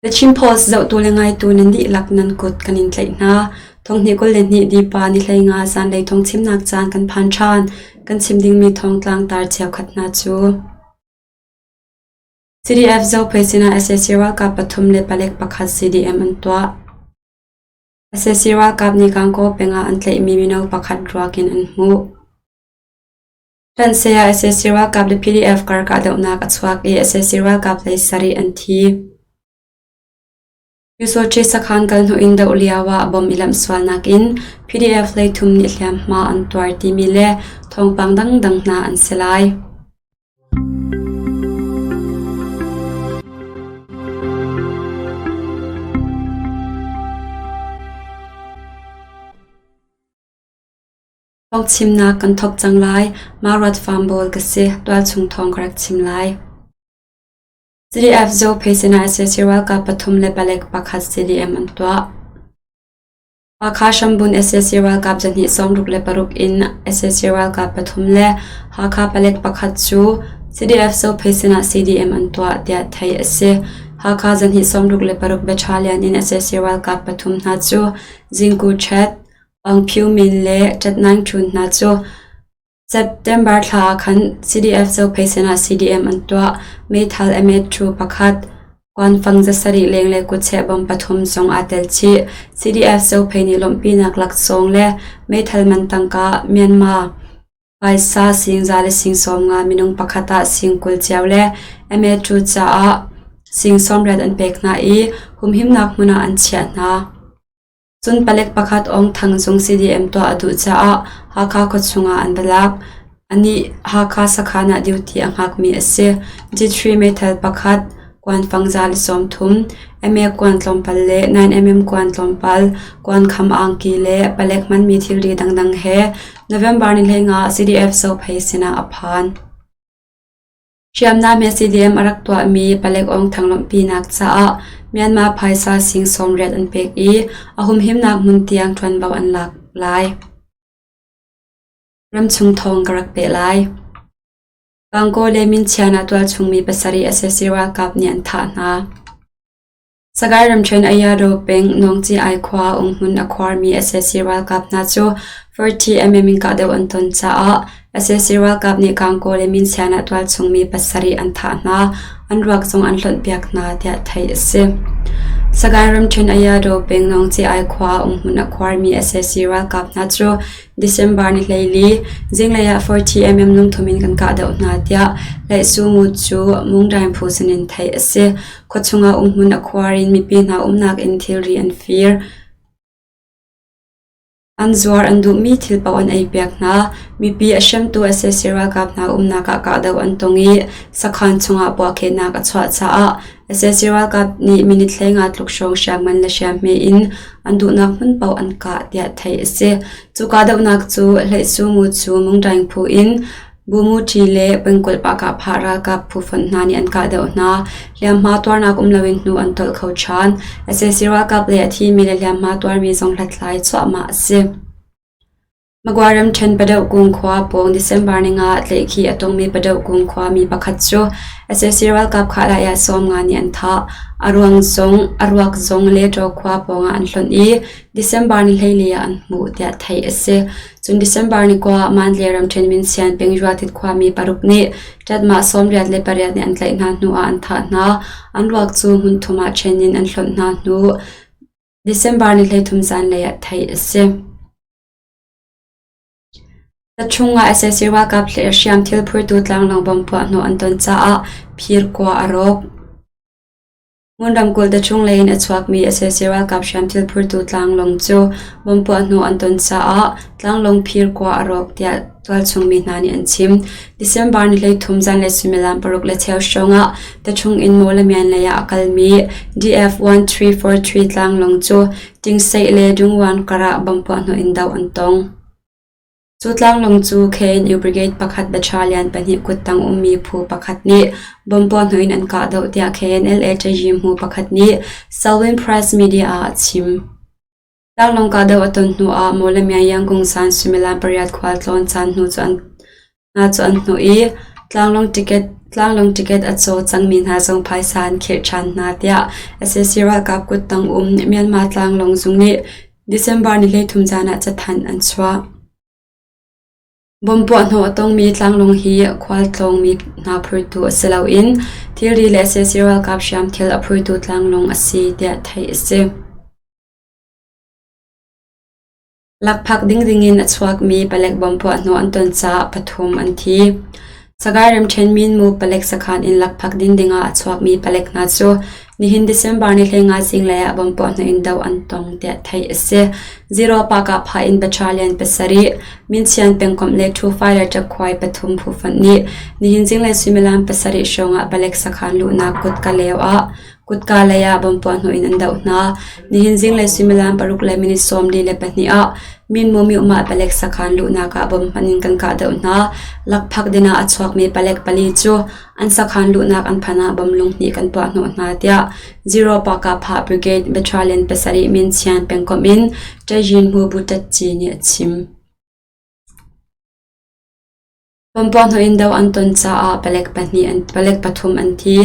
The Chin Post zohtu le ngaitu nan dihlak nan kut kan in tlaih hna. Thonghnih 22 dipa ni 15 zanlei thawngchimnak caan kan phan ṭhan. Kan chim dingmi thawngtlang tar cheukhat hna cu. CDF Zophei sinah sac ralkap pathum le palek pakhat CDM an tuah. Sac ralkap nih Gangaw peng ah an tlaihmi mino pakhat ruak in an hmuh. Hlanhseh ah sac ralkap le PDF kar kahdohnak a chuak i sac ralkap lei sarih an thi. Pyusawṭi sakhan kal hnu in doh lio ah bom i lamh sualnak in PDF lei thum nih hliamhma an tuar timi le thawngpang dangdang hna an si lai. Thawngchimnak kan thawk cang lai. Mah Farm Bawl ka si. Tualchung thawng ka rak chim lai. CDF Zophei sinah sac ralkap pathum le palek pakhat CDM an tuah. Hakha hrambun sac ralkap zahnih 66 in sac ralkap pathum le Hakha palek pakhat cu CDF Zophei sinah CDM an tuah tiah theih a si. Hakha zahnih 66 Battalion in sac ralkap pathum hna cu Zingku Chet, Aung Phyu Min le Ṭat Naing Htun hna cu September thla ah khan CDF Zophei sinah CDM an tuah. Meithal MA2 pakhat, kuanfang zasarih leng le kutcheh bom pathum zong aa tel chih. CDF Zophei nih lawmhpinak laksawng le meithal man tangka Myanmar phaisa sing za le sing 50 minung pakhat ah sing 20 cio le MA2 caah sing 80 an pek hna i humhimnak hmun ah an chiah hna. Cun palek pakhat Aung Thang zung CDM tuah a duh caah Hakha khuachung ah an va lak. Anih Hakha sakhan ah duty a hngakmi a si. G3 meithal pakhat, kuanfang 130, MA kuan tlawmpal le 9mm kuan tlawmpal, kuankham angki le palek hmanmi thilri dangdang he November ni 15 CDF Zophei sinah a phan. Hriamnam he CDM a rak tuahmi palek Aung Thang lawmhpinak caah Myanmar phaisa sing 80 an pek i a humhimnak hmun tiang ṭuanvo an lak lai. Ramchung thawng ka rak peh lai. Gangaw le Minchian ah tualchungmi pasarih sac ralkap nih an thah hna. Sagaing ramṭhen Ayadaw peng Nawngci-ai khua umhmun a khuarmi sac ralkap hna cu 40mm in kahdoh an ton caah sac ralkap nih Gangaw le Minsian ah tualchung mi pasarih an thah hna, an ruak zong an hlonhpiak hna tiah theih a si. Sagaing ramṭhen Ayadaw peng Nawngci-ai khua umhmun a khuarmi sac ralkap hna cu December ni 14, zinglei ah 40mm lungthum in kan kahdoh hna tiah Laihsu cu Mungdaing phu sinin theih a si. Khuachung ah umhmun a khuar in mipi hna umnak in thilri an fir. An zuar an duhmi thil paoh an eipiak hna. Mipi a hremtu sac ralkap hna umnak ah kahdoh an tong i sakhan chungah puahkhehnak a chuah caah sac ralkap nih minute 15 tluk hrawng hriamngan le hriamhme in an duhnak hmun paoh an kah tiah theih a si. Cu kahdohnak cu Hleihsumu cu Mungdaing phu in Bumuṭi le pengkulh Pahkahphah ralkap phu fonh hna nih an kahdoh hna. Hliamhma tuarnak um loin hnu an tolh kho ṭhan. Sac ralkap lei a thimi le hliamhma tuarmi zong hlathlai cuahmah a si. Magwa ramṭhen Padoh-kung khua pawng December ninga ah tlaihkhih a tongmi Padoh-kung khuami pakhat cu sac ralkap khahlah 50 nih an thah. A ruak zong Letaw khua pawngah an hlonh i December ni 14 ah an hmuh tiah theih a si. Cun December ni kua ah Mandalay ramṭhen Minsian peng Yuatit khuami paruk nih ṭatmah 88 nih an tlaih hna hnu ah an thah hna. An ruak cu hmunthum ah ṭhen in an hlonh hna hnu December ni 33 zanlei ah theih a si. Tachung ah sac ralkap hriam thil phurtu tlanglawng bomb puahhnawh an ton caah phir kua a rawk. Ngun ramkulh tachung lei in a chuakmi sac ralkap hriam thil phurtu tlanglawng cu bomb puahhnawh an ton caah tlanglawng phir kua a rawk tiah tualchung mi hna nih an chim. December ni 13 zanlei suimilam paruk le cheu hrawng ah tachung in Mawlamyan lei ah a kalmi DF-1343 tlanglawng cu Tingseih le Dungwan karah bomb puahhnawh in doh an tong. Cu tlanglawng cu KNU Brigade pakhat battalion pahnih kuttang ummi phu pakhat nih bomb puahhnawh in an kahdoh tiah KNLA ṭaihhmu pakhat nih Selwyn Press Media ah a chim. Tlanglawng kahdoh a ton hnu ah Mawlamyine Yangon san suimilam pariat khualtlawn caan hnu cu an hna cu an hnuh i. Tlanglawng ticket Tlanglawng ticket a caw cangmi hna zong phaisa an khirh ṭhan hna tiah sac ralkap kuttang um Myanmar tlanglawng zung nih December ni 13 zan ah cathanh an chuah. Bomb puahhnawh a tongmi tlanglawng hi khualtlawngmi hna phurtu a si loin thilri le sac ralkap hriamthil a phurtu tlanglawng a si tiah theih a si. Lakphak dingding in a chuakmi palek bomb puahhnawh an ton caah pathum an thi. Sagaing ramṭhen Minmu palek sakhan in lakphak dingding ah a chuakmi palek hna cu nihin December ni 15 zinglei ah bomb puahhnawh in doh an tong tiah theih a si. Zero Pakahpha in battalion pasarih, Minchian pengkomh le Two Fighter ṭakhuai pathum phufonh nih nihin zinglei suimilam pasarih hrawng ah palek sakhan luhnak kutka lio ah Kutka lei ah bomb puahhnawh in an doh hna. Nihin zinglei suimilam paruk le minute 42 ah Minmu Myuhmah palek sakhan luhnak ah bomb hman in kan kahdoh hna. Lakphak din ah a chuakmi palek pali cu an sakhan luhnak an phan ah bomb lunghnih kan puahhnawh hna tiah Zero Pakahphah Brigade Battalion pasarih Minchian pengkomh in Ṭayin Hmu Butatci nih a chim. Pawmpuahhnawh in do an ton caah palek pathum an thi.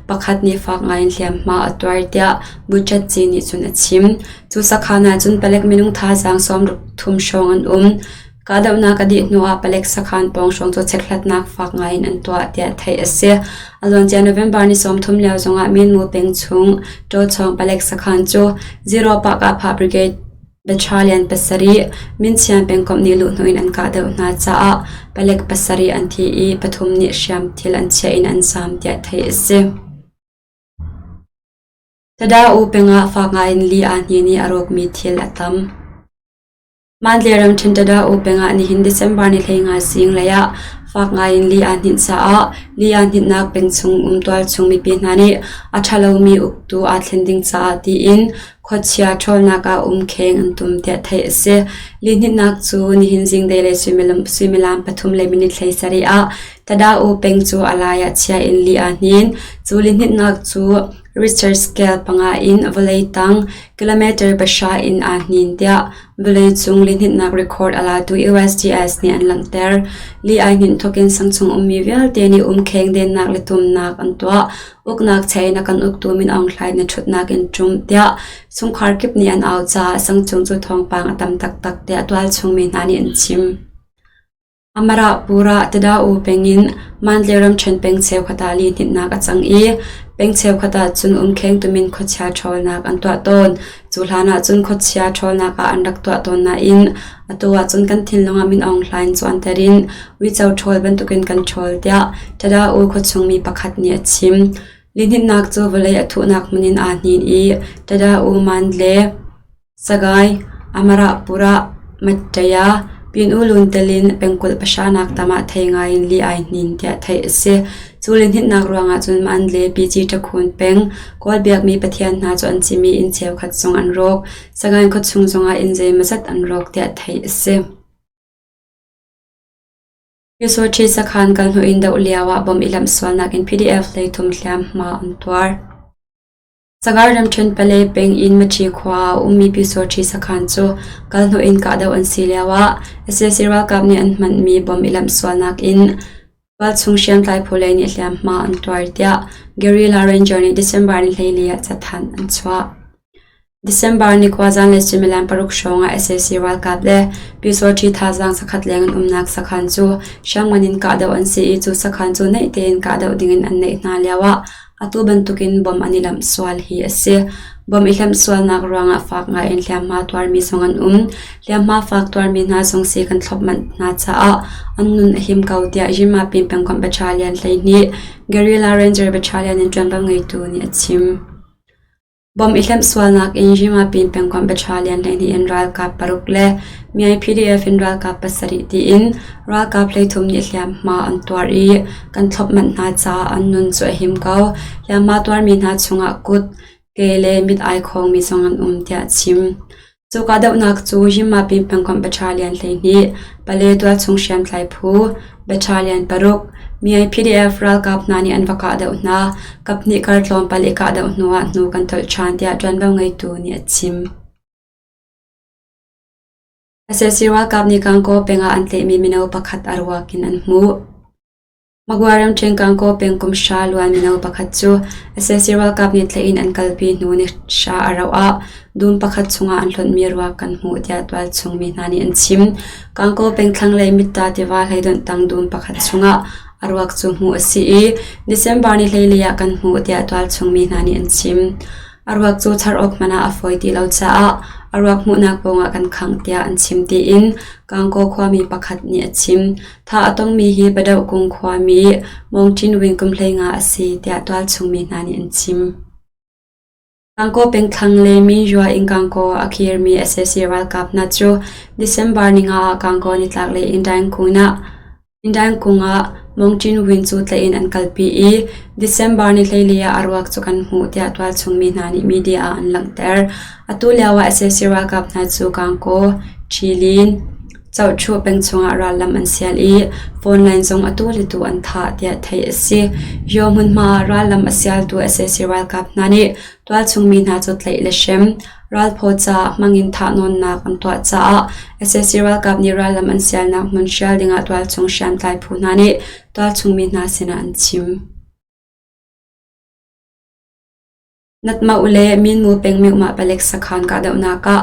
Pakhat nih fak ngai in hliamhma a tuar tiah Buchatci nih cun a chim. Cu sakhan ah cun palek minung thazaang sawmruk thum hrawng an um. Kahdohnak a dih hnuah palek sakhan pawng hrawng cu chekhlatnak fak ngai in an tuah tiah theih a si. A luancia November ni 30 lio zongah Minmu peng chung Ṭawchawng palek sakhan cu Zero Pahkahphah Brigade Battalion pasarih Minchian pengkomh nih luhhnawh in an kahdoh hna caah palek pasarih an thi i pathum nih hriamthil an chiah in an zaam tiah theih a si. Tada-u peng ah fak ngai in li aa hnin i a rawkmi thil a tam. Mandalay ramṭhen Tada-u peng ah nihin December ni 15 zinglei ah fak ngai in li aa hninh caah li aa hninhnak peng chung um tualchung mipi hna nih a ṭhalomi uktu aa thlen ding caah tiin Khuachia ṭhawlnak ah umkheng an tum tiah theih a si. Lihninhnak cu nihin zingdei le suimilam pathum le minute 17 ah Tada-U peng cu a lai ah chia in li aa hnin. Cu lihninhnak cu Richter scale panga in vawlei tang kilometer pahra in aa hnin tiah vawleicung lihninhnak record a latu USGS nih an langhter. Li ai hninh thawkin sangchung ummi vialte nih umkheng dennak le tumnak an tuah. Uknak chei na kan uktu Min Aung Hlaing na ṭhutnak in ṭum tiah chungkhar kip nih an au caah sangchung cu thawngpang a tam taktak tiah tualchung mi hna nih an chim. Amarah Pura Tada-u peng in Mandalay ramṭhen peng cheukhat ah lihninhnak a cang i peng cheukhat ah cun umkheng tumin khuachia ṭhawlnak an tuah tawn. Cu hlan ah cun khuachia ṭhawlnak ah an rak tuah tawn nain atu ah cun kan thinlung ah Min Aung Hlaing cuanter in uico ṭhawl bantukin kan ṭhawl tiah Tada-u khuachung mi pakhat nih a chim. Lihninhnak cu vawlei a thuhnak hmun in aa hnin i Tada-u Mandalay Sagaing, Amarapura, Mattaya, Pinulun telin pengkulh pahranak tam ah thei ngai in li ai hnin tiah theih a si. Cu lihninhnak ruangah cun Mandalay Pici Ṭakhun peng Kawl biakmi pathian hna cu an cimi inn cheukhat zong an rawk. Sagaing khuachung zongah inn zeimawzat an rawk tiah theih a si. Pyusawṭhi sakhan kal hnu in doh lio ah bomb i lamh sualnak in PDF hleithum hliamhma an tuar. Sagaing ramṭhen Pale peng in Maṭhi khua ah a ummi Pyusawṭhi sakhan cu kalhnawh in kahdoh an si lioah sac ralkap nih an hmanhmi bomb i lamh sualnak in tualchung hriamtlai phu lei nih hliamhma an tuar tiah Guerrilla Ranger nih December ni 14 ah cathanh an chuah. December ni kua zanlei suimilam paruk hrawng ah sac ralkap le Pyusawṭhi thazaang zakhat leng an umnak sakhan cu hriamngan in kahdoh an si i cu sakhan cu naih tein kahdoh dingin an naih hna lioah atu bantukin bomb an i lamh sual hi a si. Bomb i hlamh sualnak ruangah fak ngai in hliamhma tuarmi zong an um. Hliamhma fak tuarmi hna zong sii kan thlop manh hna caah an nun a him ko tiah Yinmapin pengkomh Battalion 12 Guerrilla Ranger Battalion in ṭuanvo ngeitu nih a chim. Bomb i hlemh sualnak in Yinmapin pengkomh Battalion 12 in ralkap paruk le Myay PDF in ralkap pasarih tiin ralkap 13 nih hliamhma an tuar i kan thlop manh hna caah an nun cu a him ko. Hliamhma tuarmi hna chungah kut, ke le mit ai khawngmi zong an um tiah a chim. Cu kahdohnak cu Yinmapin pengkomh Battalion 12, Pale tualchung hriamtlai phu, Battalion paruk, Myay PDF ralkap hna nih an va kahdoh hna. Kaphnih kar tlawmpal i kahdoh hnuah hnu kan tolh ṭhan tiah ṭuanvo ngeitu nih a chim. Sac ralkap nih Gangaw peng ah an tlaihmi mino pakhat a ruak in an hmuh. Magwa ramṭhen Gangaw pengkomh hra luan mino pakhat cu sac ralkap nih tlaih in an kalpi hnu ni hra a rauh ah dum pakhat chungah an hlonhmi ruak kan hmuh tiah tualchung mi hna nih an chim. Gangaw peng thlanglei Mitta tiva hleidonh tang dum pakhat chungah a ruak cu hmuh a si i December ni 14 ah kan hmuh tiah tualchung mi hna nih an chim. A ruak cu char awk hmanh ah a fawi ti lo caah a ruak hmuhnak pawngah kan khangh tiah an chim tiin Gangaw khuami pakhat nih a chim. Thah a tongmi hi Padohkung khuami Mawng Ṭin Win kum 15 a si tiah tualchung mi hna nih an chim. Gangaw pengthlang le Minjua in Gangaw a kirmi sac ralkap hna cu December ninga ah Gangaw nitlaklei Indaing kung ah Mawng Ṭin Win cu tlaih in an kalpi i December ni 14 ah a ruak cu kan hmuh tiah tualchung mi hna nih media ah an langhter. Atu lioah sac ralkap hna cu Gangaw, Ṭhilin, Cohṭhuh peng chungah rallam an sial i phone line zong atu le tu an thah tiah theih a si. Yaw hmunhma ah rallam a sialtu sac ralkap hna nih tualchung mi hna cu tlaih le hrem, ralphaw caah hmangin thahnawnnak an tuah caah sac ralkap nih rallam an sialnak hmun hrial dingah tualchung hriamtlai phu hna nih tualchung mi hna sinah an chim. Natmauh le Minmu peng Myohmah palek sakhan kahdohnak ah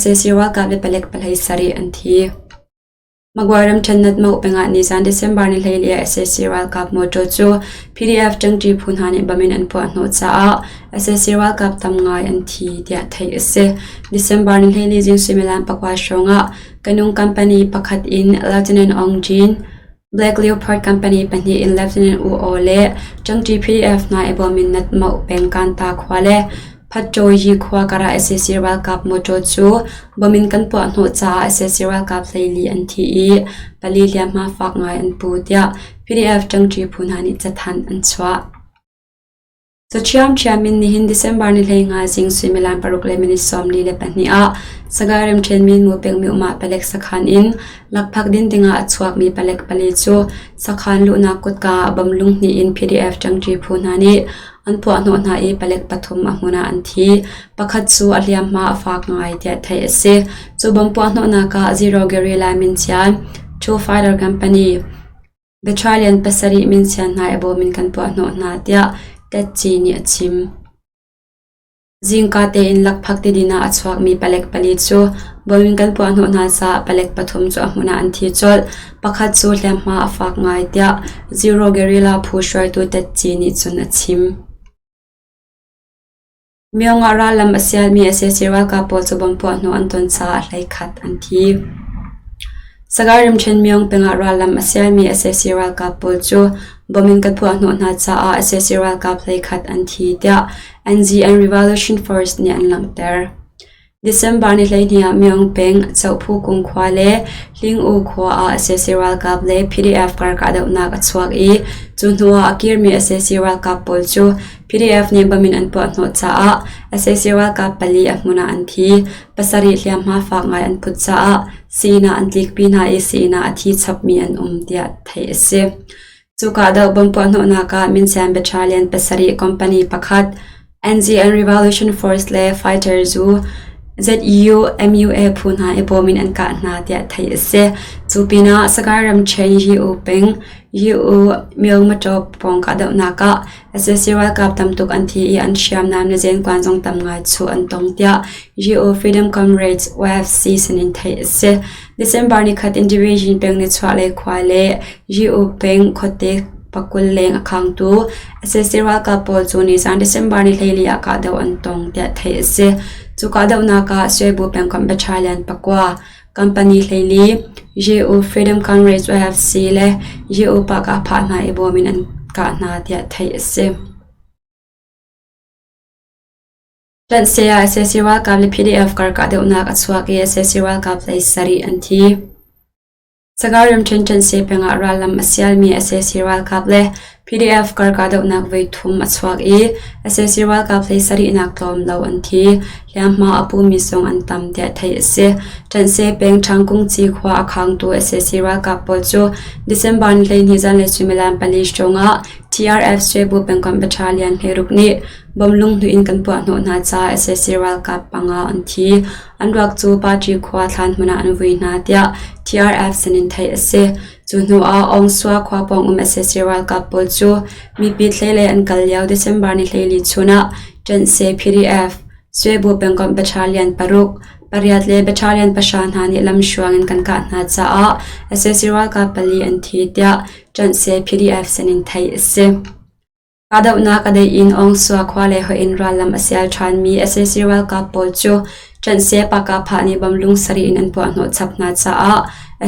sac ralkap le palek pahlei sarih an thi. Magwa ramṭhen Natmauh peng ah nizan December ni 14 ah sac ralkap mawṭaw cu PDF ṭangṭi phu hna nih bom in an puah hnawh caah sac ralkap tam ngai an thi tiah theih a si. December ni 14 zing suimilam pakua hrawng ah Kanung company pakhat in Lieutenant Aung Jin, Black Leopard Company pahnih in Lieutenant U Oo le ṭangṭi PDF hna i bawm in Natmauh peng Kanta khua le Phatṭawi khua karah sac ralkap mawṭaw cu bom in kan puah hnawh caah sac ralkap 14 an thi i pali hliamhma fak ngai an pu tiah PDF ṭangṭi phu hna nih cathanh an chuah. Cu ṭhiamṭhiam in nihin December ni 15 zing suimilam paruk le minute 42 ah Sagaing ramṭhen Minmu pengmi umah palek sakhan in lakphak din dingah a chuakmi palek pali cu sakhan luhnak kutka ah bom lunghnih in PDF ṭangṭi phu hna nih an puahhnawh hna i palek pathum a hmun ah an thi. Pakhat cu a hliamhma a fak ngai tiah theih a si. Cu bom puahhnawhnak ah Zero Guerrilla Mincian, Two Fighter Company, Battalion pasarih minsian hna i bawm in kan puahhnawh hna, tiah Tetci nih a chim. Zingka tein lakphak tidin ah a chuakmi palek pali cu bawm in kan puahhnawh hna caah palek pathum cu a hmun ah an thi colh. Pakhat cu hliamhma a fak ngai, tiah Zero Guerrilla phu hruaitu Tetci nih cun a chim. Myaung ah rallam a sialmi sac ralkap pawl cu bomb puah hnu an ton caah hleikhat an thi. Sagaing ramṭhen Myaung peng ah rallam a sialmi sac ralkap pawl cu bomb in kan puah hnawh hna caah sac ralkap hleikhat an thi tiah NGN Revolution Force nih an langhter. December ni 12 ah Myaung peng Chohphu Kung khua le Hling-U khua ah sac ralkap le PDF kar kahdohnak a chuak i cu hnu ah a kirmi sac ralkap pawl cu PDF nih bomb in an puah hnawh caah sac ralkap pali a hmun ah an thi. Pasarih hliamhma fak ngai an put caah sii-inn ah an tlikpi hna i sii-inn ah a thi chapmi an um tiah theih a si. Cu kahdoh bomb puahhnawhnak ah Minsian Battalion pasarih company pakhat NGN Revolution Force le Fighter Zu ZU MUA phu hna i bawm in an kah hna tiah theih a si. Cu pinah Sagaing ramṭhen Yi-U peng Yi-U Myongmataw pawng kahdohnak ah sac ralkap tam tuk an thi i an hriamnam le zenkuan zong tam ngai chuh an tong tiah Yi-U Freedom Comrades UFC sinin theih a si. December nikhat in Division peng nichuahlei khua le Yi-U peng khuate pakul leng a khangtu sac ralkap pawl cu nizan December ni 14 ah kahdoh an tong tiah theih a si. Cu kahdohnak ah Suaibu pengkomh Battalion pakua, company 14, Yi-U Freedom Congress UFC le Yi-U Pah-Kah-Phah hna i bawm in an kah hna tiah theih a si. Tlanhseh ah sac ralkap le PDF kar kahdohnak a chuak i sac ralkap hlei sarih an thi. Sagaing ramṭhen Ṭanhseh peng ah rallam a sialmi sac ralkap le PDF kar kahdohnak voi thum a chuak i sac ralkap hlei sarihnak tlawm lo an thi. Hliamhma a pumi zong an tam tiah theih a si. Ṭanhseh peng Ṭhangkungci khua a khangtu sac ralkap pawl cu December ni 12 zanlei suimilam pali hrawng ah TRF Suaibu pengkomh Battalion hleiruk nih Bom lunghnuh in kan puahhnawh hna caah sac ralkap panga an thi. An ruak cu Party khua thlan hmun ah an vui hna tiah TRF sinin theih a si. Cu hnu ah Aung Sua khua pawng um sac ralkap pawl cu mipi thleilei an kal lio December ni 14 chun ah Ṭanhse PDF, Suebu pengkomh battalion paruk, pariat le battalion pahra hna nih lamhruang in kan kah hna caah sac ralkap pali an thi tiah Ṭanhse PDF sinin theih a si. Kahdohnak a deih in Aung Sua khua le hoih in rallam a sial ṭhanmi sac ralkap pawl cu Ṭanhse Pakahphah nih bom lung sarih in an puahhnawh chap hna caah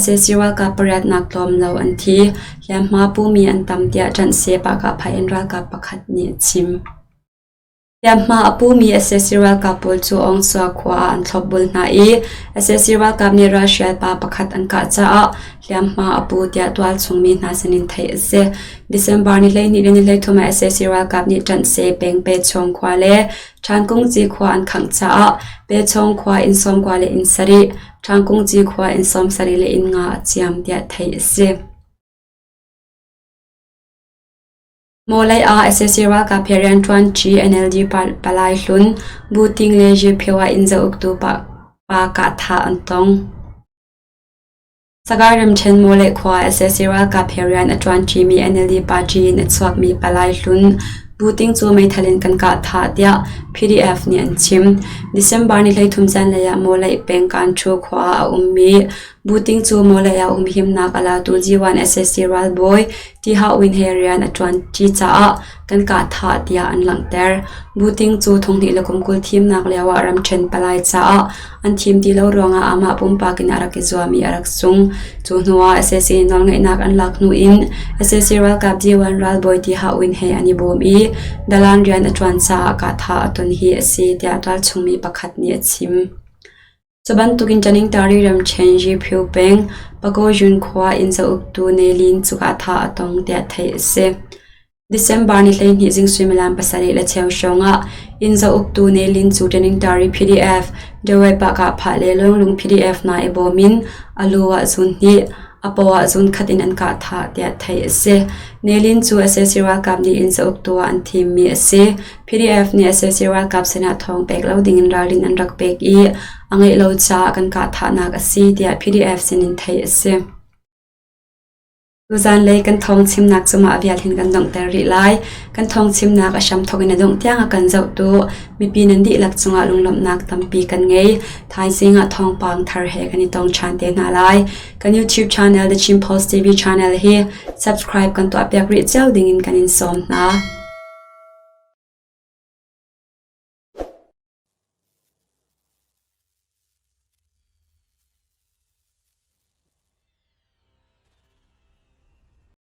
sac ralkap pariatnak tlawm lo an thi. Hliamhma pumi an tam tiah Ṭanhse Pakahphah in ralkap pakhat nih a chim. Hliamhma a pumi sac ralkap pawl cu Aung Sua khua ah an thlopbul hna i sac ralkap nih ralhrial pa pakhat an kah caah hliamhma a pu tiah tualchung mi hna sinin theih a si. December ni 12 le ni 13 ah sac ralkap nih Ṭanhse peng Pechawng khua le Ṭhankungci khua an khangh caah Pechawng khua inn 90 le inn sarih, Ṭhankungci khua inn 70 le inn nga a ciam tiah theih a si. Mawlei ah sac ralkap he rianṭuanṭi NLD palai hlun Bu Ting le Ziphiwa inn zohuktu pa kahthah an tong. Sagaing ramṭhen Mawlei khua ah sac ralkap he rian a ṭuanṭimi NLD party in a chuakmi palai hlun Bu Ting cu meithal in kan kah thah tiah PDF nih an chim. December ni 13 zanlei ah Mawlei peng Kanṭhu khua ah a ummi Bu Ting cu Mawlei ah umhimnak a latu G1 sac ralbawi Tiha Win he rian a ṭuanṭi caah kan kah thah tiah an langhter. Bu Ting cu thonghnih le kum 20 thimnak lioah ramṭhen palai caah an thim ti lo ruangah amah pumpak in a rak i zuam i a rak sung. Cu hnuah sac nawlngeihnak an lak hnu in sac ralkap G1 ralbawi Tiha Win he an i bawm i dalan rian a ṭuan caah kah thah a ton hi a si tiah tualchungmi pakhat nih a chim. Cu bantukin Taningtari ramṭhen Ziphiu peng Pagoyun khua inn zauktu Ne Lin cu kahthah a tong tiah theih a si. December ni 12 zing suimilam 7:15 hrawng ah inn zauktu Ne Lin cu Taningtari PDF, Dawei Pahkahphah le Lawnglung PDF hna i bawm in a lu ah zun hnih, a paw ah zun khat in an kah thah tiah theih a si. Ne Lin cu sac ralkap nih inn zauktu ah an thimmi a si. PDF nih sac ralkap sinah thawng pek lo dingin ralrin an rak pek i a ngeih lo caah kan kah thahnak a si tiah PDF sinin theih a si. Tuzanlei kan thawng chimnak cu mah vial hin kan donghter rih lai. Kan thawng chimnak a hramthawk in a dongh tiang a kan zohtu mipi nan dihlak cungah lunglawmhnak tampi kan ngei. Thaizing ah thawngpang thar he kan i tong ṭhan te hna lai. Kan YouTube channel The Chin Post TV channel hi subscribe kan tuahpiak rih cio dingin kan in sawm hna.